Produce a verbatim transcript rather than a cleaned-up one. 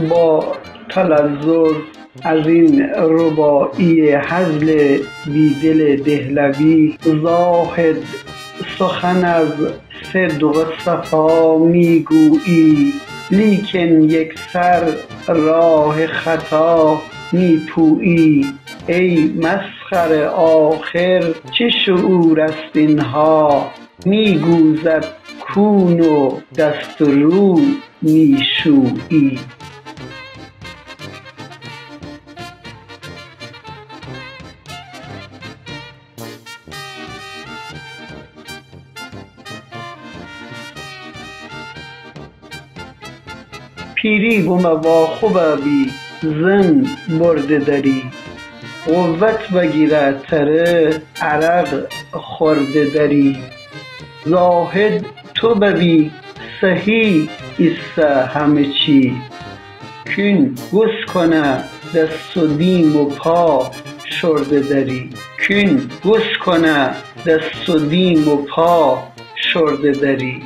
با تلذذ از این رباعی هزل بی‌دل دهلوی، زاهد، سخن از صدق و صفا می‌گویی، لیکن یکسر راه خطا می‌پویی. ای مسخره، آخر چه شعور است این‌ها؟ می‌گو زد کون و دست و رو می‌شویی. پیری بومه واخوبه بی، زن برده دری، قوت بگیره تره عرق خورده دری. زاهد تو ببی صحیح ایسه همه چی، کون گوس کنه دس و دیم و پا شورده دری. کون گوس کنه دس و دیم و پا شورده دری.